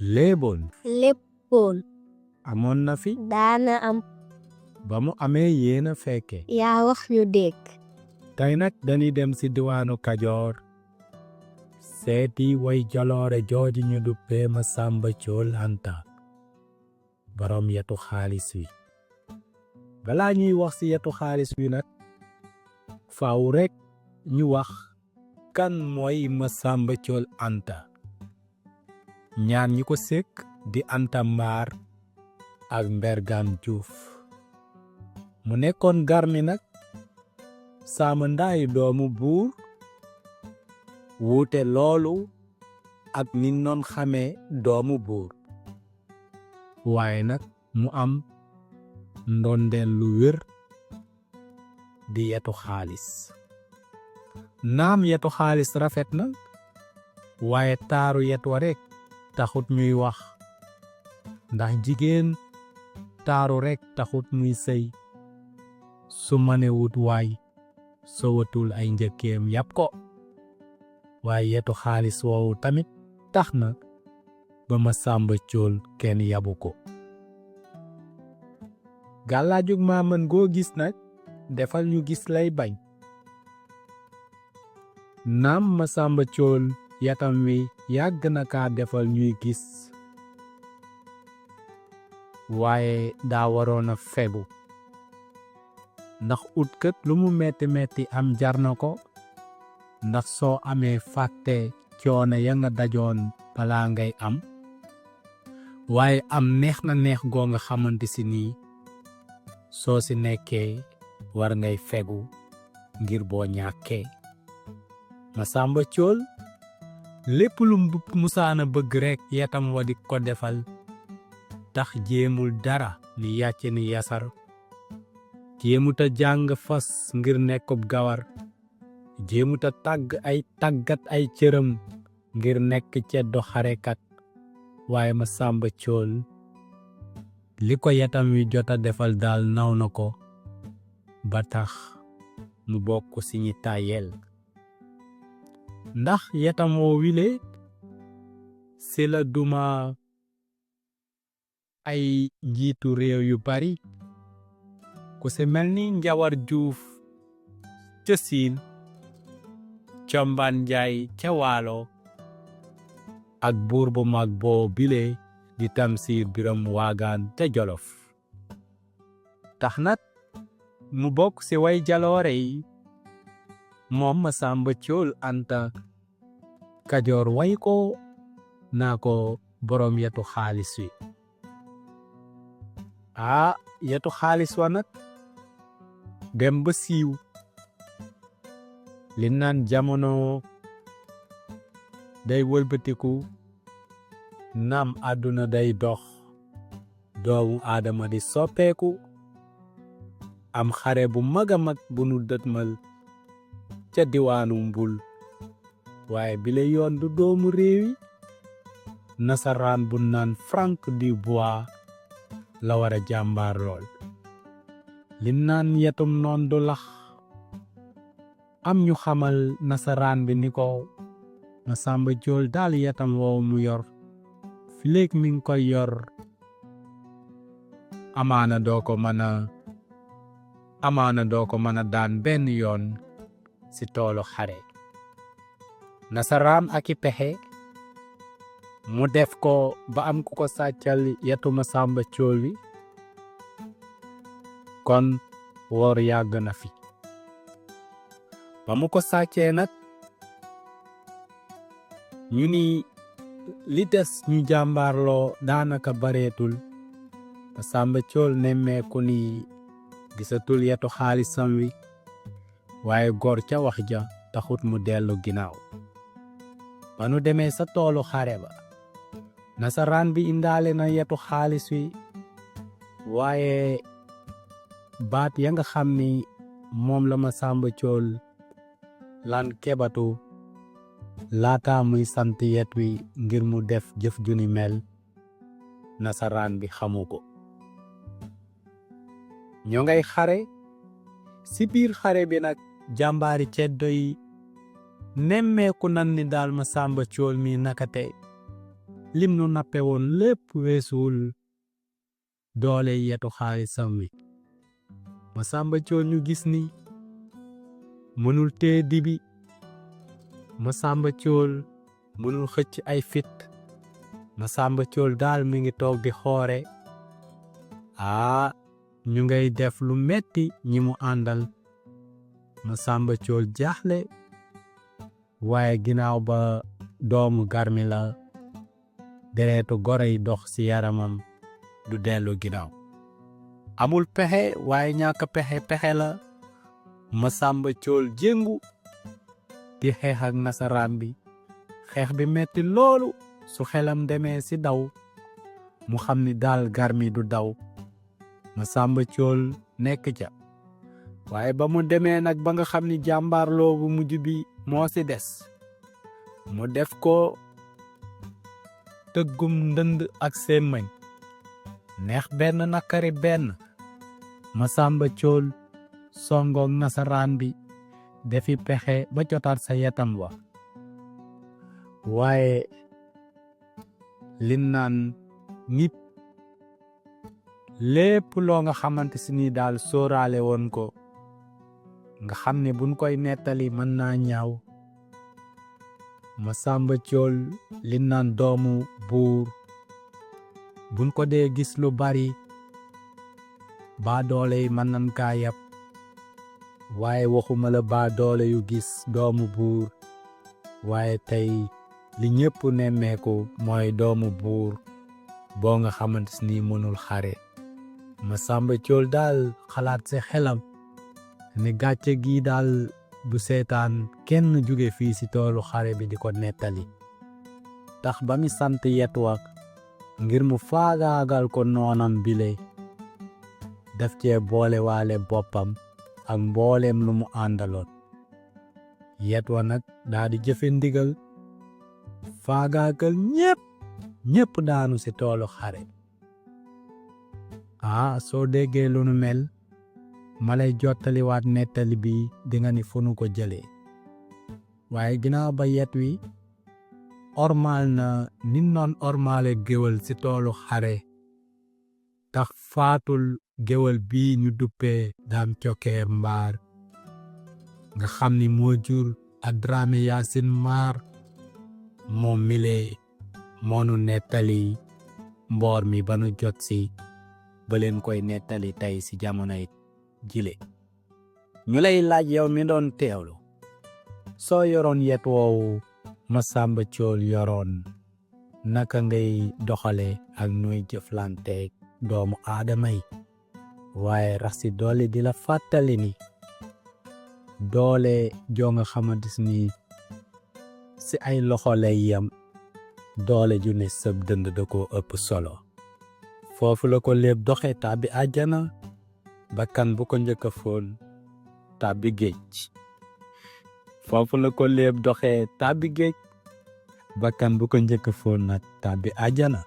léeboon léppoon amoon na fi daana am ba mu amee yéena fekke yaa wax ñu dégg tey nag dañuy dem ci diwaanu Kajoor seeti way jaloore jooju ñu duppee Masamba Cool Anta borom yetu xaalis wi balaa ñuy wax ci yetu xaalis wi nag faaw rekk ñu wax kan mooy Masamba Cool Anta ñaar ñi ko sekk di Anta Mbaar ak Mbergane Diouf mu nekkoon garmi nag Saama Ndaay doomu buur wuute loolu ak ni noon xamee doomu buur waaye nag mu am ndondeel lu wér di yetu xaalis naam yetu xaalis rafet na waaye taaru yet wa rekk taxut ñuy wax ndax jigéen taaru rekk taxut muy sëy su mane wut waay sowatul ay njëkkeem yàpp ko waaye yetu xaalis woowu tamit tax na ba Masamba Cool kenn yabu ko gàllaajug maa mën goo gis nag defal ñu gis lay bañ naam Masamba Cool yatam wi yàgg na kaa defal ñuy gis waaye daa waroon a fegu ndax utkët lu mu metti metti am jar na ko ndax soo amee fàtte coono ya nga dajoon balaa ngay am waaye am neex na neex goo nga xamante si nii soo si nekkee war ngay fegu ngir boo ñàkkee Masamba Cool lépp lu musaana bëgg rekk yetam wa di ko defal tax jéemul dara ni yàcc ni yasar jéemuta jàng fas ngir nekkub gawar jéemuta tàggat ay cëram ngir nekk ceddo xarekat waaye Masamba Cool li ko yetam wi jota defal daal naw na ko ba tax mu bokk ci ñi tàyyel ndax yetam woo wile ci la duma ay njiitu réew yu bari ku ci mel ni Njawar Juuf ca Siin Combaan Njaay ca Waalo ak buur bu mag boo bile di Tamsiir Biram Waagaan ca Jolof tax nag mu bokk ci way jaloore yi moom Masamba Cool Anta Kajoor way ko naa ko boroom yetu xaalis wi yetu xaalis wa nag dem ba siiw li naan jamono day wëlbatiku naam àdduna day dox doomu aadama di soppeeku am xare bu mag a mag bu nu dëtmal ca diwaanu Mbul waaye bile yoon du doomu réewi nasaraan bu naan Frank Dubois la war a jàmbaar lool li naan yetum noon du lax am ñu xamal nasaraan bi ni ko Masamba Cool daal yetam woow mu yor fileeg mi ngi koy yor amaana doo ko mën a daan benn yoon ci toolu xare nasaraan ak i pexe mu def ko ba am ku ko sàccal yetu Masamba Cool wi kon woor yàgg na fi ba mu ko sàccee nag ñu ni li des ñu jàmbaarloo daanaka bareetul Masamba Cool nemmeeku ni gisatul yetu xaalisam wi waaye góor ca wax ja taxut mu dellu ginnaaw ba nu demee sa toolu xare ba nasaraan bi indaale na yetu xaalis wi waaye baat ya nga xam ni moom la Masamba Cool lan kebatu laata muy sant yet wi ngir mu def jëf ju ni mel nasaraan bi xamu ko ñoo ngay xare ci biir xare bi nag jàmbaari ceddo yi nemmeeku nan ni daal Masamba Cool mi nakate lim nu nappe woon lépp weesuwul doole yetu xaalisam wi. Masamba Cool ñu gis ni mënul tee dibi. Masamba Cool mënul xëcc ay fit. Masamba Cool daal mi ngi toog di xoore. ñu ngay def lu metti ñi mu àndal. Masamba Cool jaaxle. waaye ginnaaw ba doomu garmi la deretu gore yi dox ci yaramam du dellu ginnaaw. amul pexe waaye ñàkk pexe la. Masamba Cool jéngu di xeex ak nasaraan bi. xeex bi metti loolu. su xelam demee ci daw mu xam ni daal garmi du daw. Masamba Cool nekk ca. waaye ba mu demee nag ba nga xam ni jàmbaarloo bu mujj bi moo ci des mu def ko tëggum ndënd ak sémmañ neex benn nakari benn. Masamba Cool songoog nasaraan bi defi pexe ba jotaat sa yetam wa. waaye lin naan nit lépp loo nga xamante si ni daal sóoraale woon ko nga xam ne buñ koy nettali mën naa ñaaw. Masamba Cool lin naan doomu buur buñ ko dee gis lu bari baa doole yi mën nañ kaa yab. waaye waxuma la baa doole yu gis doomu buur waaye tey li ñépp nemmeeku mooy doomu buur boo nga xamante ni mënul xare. Masamba Cool daal xalaat ci xelam ni gàcce gii daal bu seetaan kenn jóge fii ci toolu xare bi di ko nettali. tax ba mi sant yet wa ngir mu faagaagal ko noonam bile daf cee boole waale boppam ak mbooleem lu mu àndaloon. yet wa nag daa di jëfe ndigal faagaagal ñépp daanu ci toolu xare. soo déggee lu nu mel ma lay jottaliwaat nettali bi dinga ni fu nu ko jëlee. waaye ginnaaw ba yet wi ormaal na nin noon ormaale géwël ci toolu xare tax faatul géwël bii ñu duppee Daam Cokkeer Mbaar nga xam ni moo jur Adraame Yaasin Maar moom milee moonu nettali mboor mi ba nu jot ci ba leen koy nettali tey ci jamonoy jile. ñu lay laaj yow mi doon teewlu soo yoroon yet woowu Masamba Cool yoroon naka ngay doxale ak nuy jëflanteeg doomu aadama yi. waaye rax ci doole di la fàttali ni doole joo nga xamante ni ci ay loxo lay yam doole ju ne sëb dënd da koo ëpp solo. foofu la ko léeb doxe tàbbi àjjana bakkan bu ko njëkk a foon tàbbi géej. foofu la ko léeb doxe tàbbi géej bakkan bu ko njëkk a foon nag tàbbi àjjana.